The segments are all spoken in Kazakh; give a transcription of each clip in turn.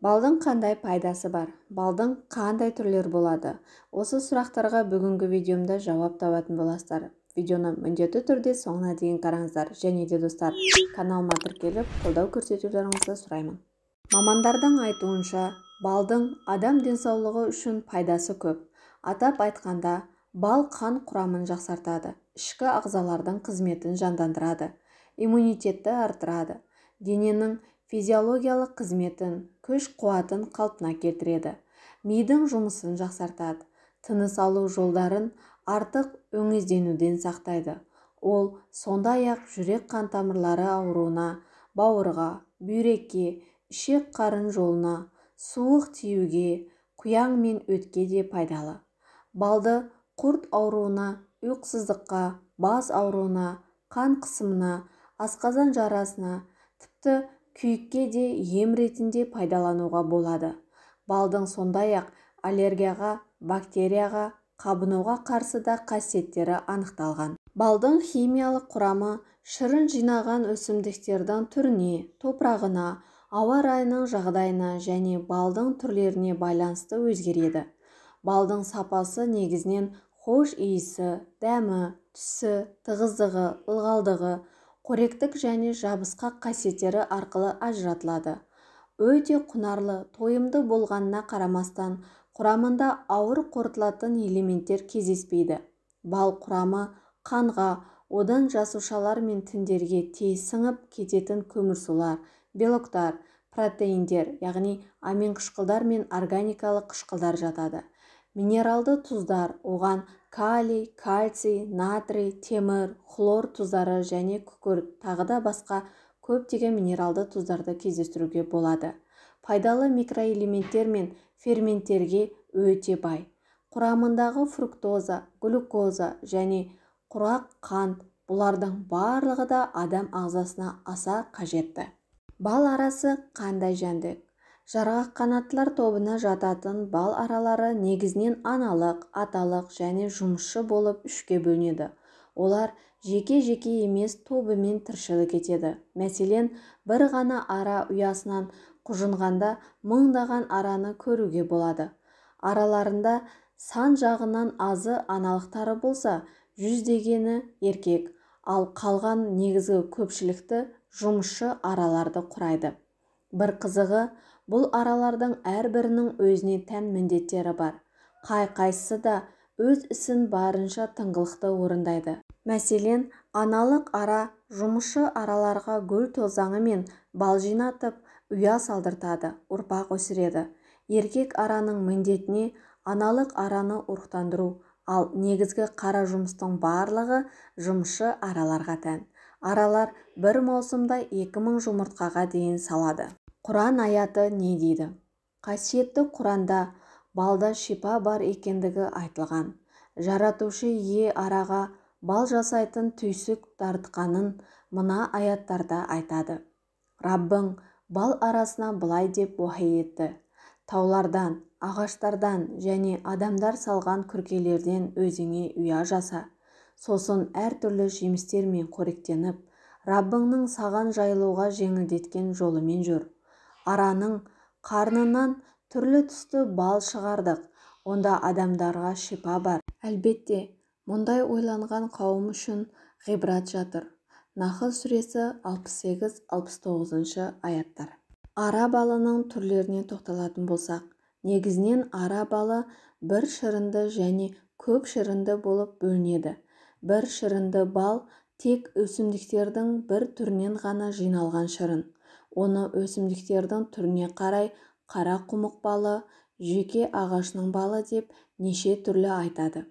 Балдың қандай пайдасы бар? Балдың қандай түрлері болады? Осы сұрақтарға бүгінгі видеомда жауап табатын боласыздар. Видеоны міндетті түрде соңына дейін қараңыздар. Және де достар, каналыма тіркеліп, қолдау көрсетулеріңізді сұраймын. Мамандардың айтуынша, балдың адам денсаулығы үшін пайдасы көп. Атап айтқанда, бал қан құрамын жақсартады, ішкі ағзалардың қызметін жандандырады, иммунитетті арттырады, дененің физиологиялық қызметін, күш-қуатын қалпына келтіреді, мидың жұмысын жақсартады, тыныс алу жолдарын артық өңезденуден сақтайды. Ол сондай-ақ жүрек-қан тамырлары ауруына, бауырға, бүйрекке, ішек-қарын жолына, суық тиюге, құяң мен өтке де пайдалы. Балды құрт ауруына, ұйқысыздыққа, бас ауруына, қан қысымына, асқазан жарасына, тіпті күйікке де ем ретінде пайдалануға болады. Балдың сондай-ақ аллергияға, бактерияға, қабынуға қарсы да қасиеттері анықталған. Балдың химиялық құрамы шырын жинаған өсімдіктердің түріне, топырағына, ауа райының жағдайына және балдың түрлеріне байланысты өзгереді. Балдың сапасы негізінен хош иісі, дәмі, түсі, тығыздығы, ылғалдығы, қоректік және жабысқақ қасиеттері арқылы ажыратылады. Өте құнарлы, тойымды болғанына қарамастан, құрамында ауыр қорытылатын элементтер кездеспейді. Бал құрамы қанға, одан жасушалар мен тіндерге тез сіңіп кететін көмірсулар, белоктар, протеиндер, яғни аминқышқылдар мен органикалық қышқылдар жатады. Минералды тұздар, оған калий, кальций, натрий, темір, хлор тұздары және күкірт, тағы да басқа көптеген минералды тұздарды кездестіруге болады. Пайдалы микроэлементтер мен ферменттерге өте бай. Құрамындағы фруктоза, глюкоза және құрақ қант, бұлардың барлығы да адам ағзасына аса қажетті. Бал арасы қандай жәндік? Жарғақ қанаттылар тобына жататын бал аралары негізінен аналық, аталық және жұмысшы болып үшке бөлінеді. Олар жеке-жеке емес тобымен тіршілік етеді. Мәселен, бір ғана ара ұясынан құжынғанда мыңдаған араны көруге болады. Араларында сан жағынан азы аналықтары болса, жүздегені еркек, ал қалған негізгі көпшілікті жұмысшы араларды құрайды. Бір қызығы, бұл аралардың әрбірінің өзіне тән міндеттері бар. Қай-қайсысы да өз ісін барынша тыңғылықты орындайды. Мәселен, аналық ара жұмысшы араларға гүл тозаңы мен бал жинатып, ұя салдыртады, ұрпақ өсіреді. Еркек араның міндетіне аналық араны ұрықтандыру, ал негізгі қара жұмыстың барлығы жұмысшы араларға тән. Аралар бір маусымда 2000 жұмыртқаға дейін салады. Құран аяты не дейді? Қасиетті Құранда балда шипа бар екендігі айтылған. Жаратушы ие араға бал жасайтын түйсік тартқанын мына аяттарда айтады. Раббың бал арасына былай деп уахи етті: таулардан, ағаштардан және адамдар салған күркелерден өзіңе ұя жаса. Сосын әртүрлі жемістермен қоректеніп, Раббыңның саған жайылуға жеңілдеткен жолымен жүр. Араның қарнынан түрлі түсті бал шығардық, онда адамдарға шипа бар. Әлбетте, мұндай ойланған қауым үшін ғибрат жатыр. Нахл сүресі 68-69 аяттар. Ара балының түрлеріне тоқталатын болсақ, негізінен ара балы бір шырынды және көп шырынды болып бөлінеді. Бір шырынды бал тек өсімдіктердің бір түрінен ғана жиналған шырын. Оны өсімдіктердің түріне қарай қара құмық балы, жүйке ағашының балы деп неше түрлі айтады.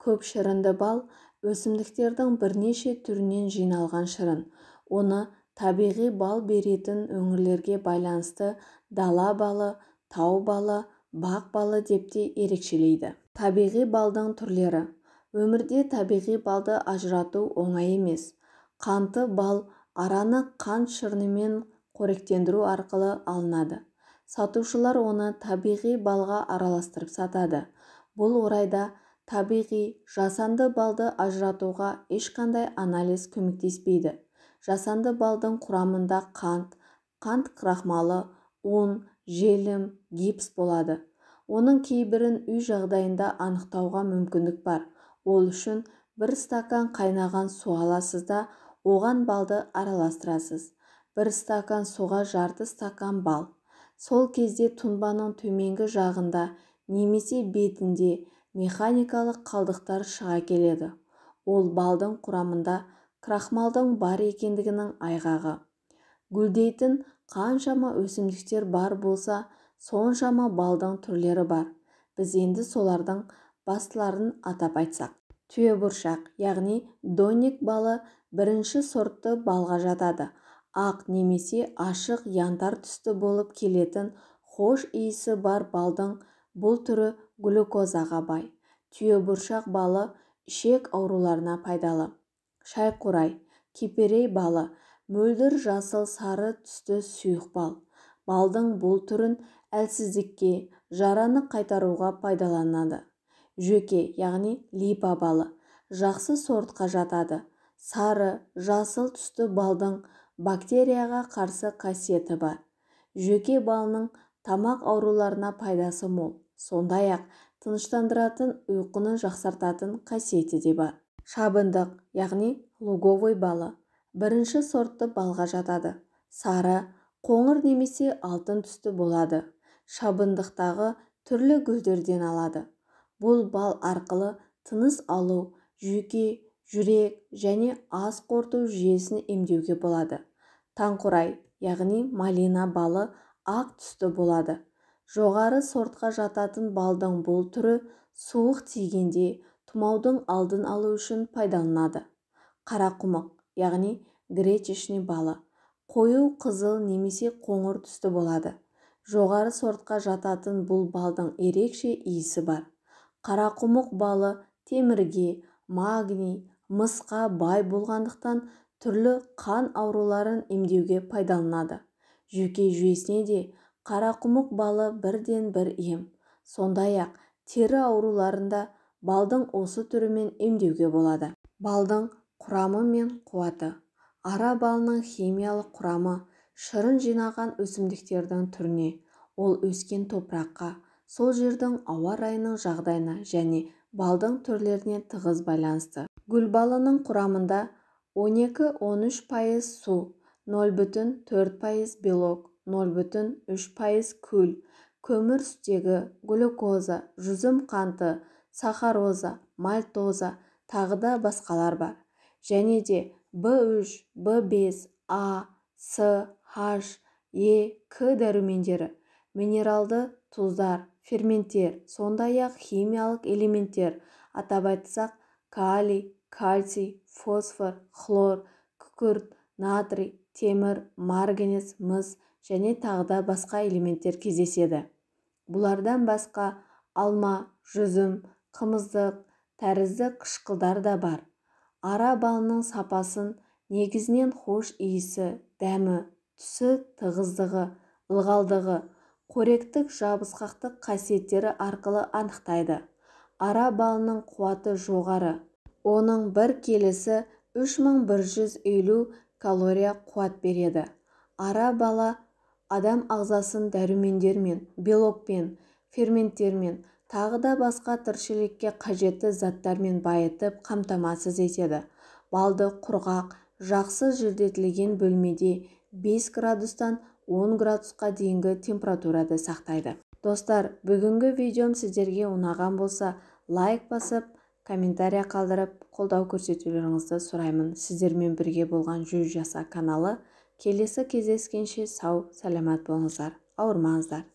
Көп шырынды бал өсімдіктердің бірнеше түрінен жиналған шырын. Оны табиғи бал беретін өңірлерге байланысты дала балы, тау балы, бақ балы деп те ерекшелейді. Табиғи балдың түрлері. Өмірде табиғи балды ажырату оңай емес. Қанты бал араны қант шырынымен қоректендіру арқылы алынады. Сатушылар оны табиғи балға араластырып сатады. Бұл орайда табиғи, жасанды балды ажыратуға ешқандай анализ көмектеспейді. Жасанды балдың құрамында қант, қант крахмалы, ұн желім, гипс болады. Оның кейбірін үй жағдайында анықтауға мүмкіндік бар. Ол үшін бір стакан қайнаған су аласыз да, оған балды араластырасыз. Бір стакан суға жарты стакан бал. Сол кезде тұнбаның төменгі жағында немесе бетінде механикалық қалдықтар шыға келеді. Ол балдың құрамында крахмалдың бар екендігінің айғағы. Гүлдейтін қаншама өсімдіктер бар болса, соншама балдың түрлері бар. Біз енді солардың бастыларын атап айтсақ. Түйебұршақ, яғни донник балы бірінші сортты балға жатады. Ақ немесе ашық янтар түсті болып келетін хош иісі бар балдың бұл түрі глюкозаға бай. Түйебұршақ балы ішек ауруларына пайдалы. Шайқурай, киперей балы мөлдір жасыл сары түсті сұйық бал. Балдың бұл түрін әлсіздікке, жараны қайтаруға пайдаланады. Жөке, яғни липа балы жақсы сортқа жатады. Сары, жасыл түсті балдың бактерияға қарсы қасиеті бар. Жөке балының тамақ ауруларына пайдасы мол. Сондай-ақ тыныштандыратын, ұйқыны жақсартатын қасиеті де бар. Шабындық, яғни луговой балы бірінші сортты балға жатады. Сары, қоңыр немесе алтын түсті болады. Шабындықтағы түрлі гүлдерден алады. Бұл бал арқылы тыныс алу, жүйке, жүрек және ас қорыту жүйесін емдеуге болады. Таңқурай, яғни малина балы ақ түсті болады. Жоғары сортқа жататын балдың бұл түрі суық тигенде тұмаудың алдын алу үшін пайдаланады. Қарақұмық, яғни гречишный балы қою қызыл немесе қоңыр түсті болады. Жоғары сортқа жататын бұл балдың ерекше иісі бар. Қарақұмық балы темірге, магний, мысқа бай болғандықтан түрлі қан ауруларын емдеуге пайдаланады. Жүйке жүйесіне де қарақұмық балы бірден бір ем. Сондай-ақ тері ауруларында балдың осы түрімен емдеуге болады. Балдың құрамы мен қуаты. Ара балының химиялық құрамы шырын жинаған өсімдіктердің түріне, ол өскен топыраққа, сол жердің ауа райының жағдайына және балдың түрлеріне тығыз байланысты. Гүл балының құрамында 12-13% су, 0,4% белок, 0,3% күл, көмір сутегі, глюкоза, жүзім қанты, сахароза, мальтоза, тағы да басқалар бар. Және де B3, B5, А, С, H, Е, К дәрумендері, минералды тұздар, ферменттер, сондай-ақ химиялық элементтер, атап айтсақ, калий, кальций, фосфор, хлор, күкірт, натрий, темір, марганец, мыс және тағы да басқа элементтер кездеседі. Бұлардан басқа алма, жүзім, қымыздық тәрізді қышқылдар да бар. Ара балының сапасын негізінен хош иісі, дәмі, түсі, тығыздығы, ылғалдығы, қоректік жабысқақтық қасиеттері арқылы анықтайды. Ара балының қуаты жоғары. Оның бір келісі 3150 калория қуат береді. Ара балы адам ағзасын дәрумендермен, белокпен, ферменттермен, тағы да басқа тіршілікке қажетті заттармен байытып қамтамасыз етеді. Балды құрғақ, жақсы желдетілген бөлмеде 5 градустан 10 градусқа дейінгі температурада сақтайды. Достар, бүгінгі видеом сіздерге ұнаған болса, лайк басып, комментария қалдырып, қолдау көрсетулеріңізді сұраймын. Сіздермен бірге болған 100 жаса каналы. Келесі кездескенше сау, саламат болыңыздар. Ауырмаңыздар.